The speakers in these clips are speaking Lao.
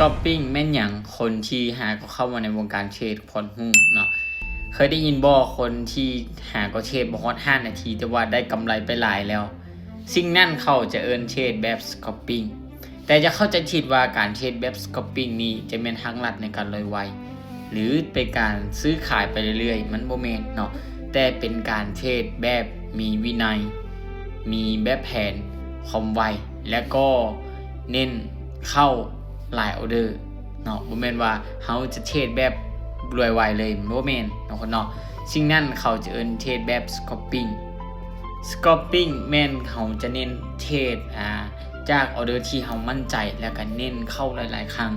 Scalping ແມ່ນຫຍັງ? ຄົນທີ່ຫາກໍເຂົ້າມາໃນວົງການເທຣດພອນຮູ້ເນາະ ເຄີຍໄດ້ຍິນບໍ່? ຄົນທີ່ຫາກໍເທຣດບໍ່ຮອດຫ້ານາທີ ແຕ່ວ່າໄດ້ກຳໄລໄປຫຼາຍແລ້ວ. ສິ່ງນັ້ນເຂົາຈະເອີ້ນເທຣດແບບ Scalping. ແຕ່ຢ່າເຂົ້າໃຈຜິດວ່າການເທຣດແບບ Scalping ນີ້ຈະແມ່ນທາງລັດໃນການລວຍໄວ ຫຼື ເປັນການຊື້ຂາຍໄປເລື້ອຍໆ ມັນບໍ່ແມ່ນເນາະ ແຕ່ເປັນການເທຣດແບບມີວິໄນ, ມີແບບແຜນ, ຄວາມໄວ ແລະ ກໍເນັ້ນເຂົ້າຫຼາຍອອເດີເນາະ. ບໍ່ແມ່ນວ່າເຮົາຈະເທຣດແບບລວຍໄວເລີຍ ບໍ່ແມ່ນເນາະຄົນເນາະ. ສິ່ງນັ້ນເຂົາຈະເອີ້ນເທຣດແບບ Scalping. Scalping ແມ່ນເຮົາຈະເນັ້ນເທຣດ ອ່າ ຈາກອອເດີທີ່ເຮົາໝັ້ນໃຈ ແລ້ວກໍເນັ້ນເຂົ້າຫຼາຍໆຄັ້ງ.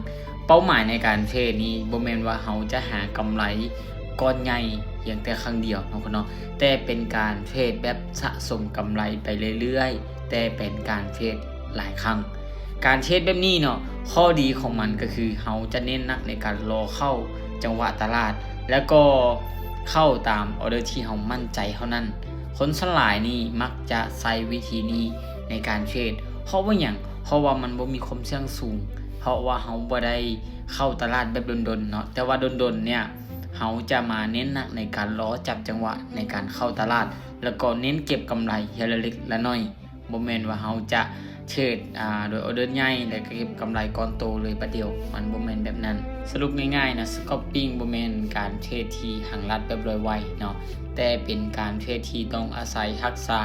ເປົ້າໝາຍໃນການເທຣດນີ້ບໍ່ແມ່ນວ່າເຮົາຈະຫາກຳໄລກ້ອນໃຫຍ່ພຽງແຕ່ຄັ້ງດຽວເນາະ ແຕ່ເປັນການເທຣດແບບສະສົມກຳໄລໄປເລື້ອຍໆ ແຕ່ເປັນການເທຣດຫຼາຍຄັ້ງ. ການເທຣດແບບນີ້ເນາະ ຂໍ້ດີຂອງມັນກໍຄືເຮົາຈະເນັ້ນໜັກໃນການລໍເຂົ້າຈັງຫວະຕະຫຼາດ ແລ້ວກໍເຂົ້າຕາມອອເດີທີ່ເຮົາໝັ້ນໃຈເທົ່ານັ້ນ. ຄົນສ່ວນຫຼາຍນີ້ມັກຈະໃຊ້ວິທີນີ້ໃນການເທຣດ. ເພາະວ່າຫຍັງ? ເພາະວ່າມັນບໍ່ມີຄວາມສ່ຽງສູງ ເພາະວ່າເຮົາບໍ່ໄດ້ເຂົ້າຕະຫຼາດແບບດົນໆເນາະ. ແຕ່ວ່າດົນໆເນີ້ຍ ເຮົາຈະມາເນັ້ນໜັກໃນການລໍຈັບຈັງຫວະໃນການເຂົ້າຕະຫຼາດ ແລ້ວກໍເນັ້ນເກັບກຳໄລເທື່ອລະເລັກລະໜ້ອຍ. ບໍ່ແມ່ນວ່າເຮົາຈະເທຣດ ອ່າ ໂດຍອອເດີໃຫຍ່ ແລ້ວກໍເກັບກຳໄລກ້ອນໂຕເລີຍບາດດຽວ ມັນບໍ່ແມ່ນແບບນັ້ນ. ສະຫຼຸບງ່າຍໆນະ Scalping ບໍ່ແມ່ນການເທຣດທີ່ທາງລັດແບບລວຍໄວເນາະ ແຕ່ເປັນການເທຣດທີ່ຕ້ອງອາໄສທັກສະ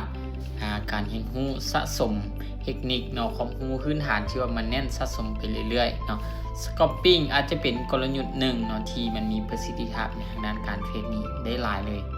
ອ່າ ການຮຽນຮູ້ສະສົມເທັກນິກເນາະ ຄວາມຮູ້ພື້ນຖານທີ່ວ່າມັນແໜ້ນສະສົມໄປເລື້ອຍໆເນາະ. Scalping ອາດຈະເປັນກົນລະຍຸດໜຶ່ງເນາະ ທີ່ມັນມີປະສິດທິພາບໃນທາງດ້ານການເທຣດນີ້ໄດ້ຫຼາຍເລີຍ.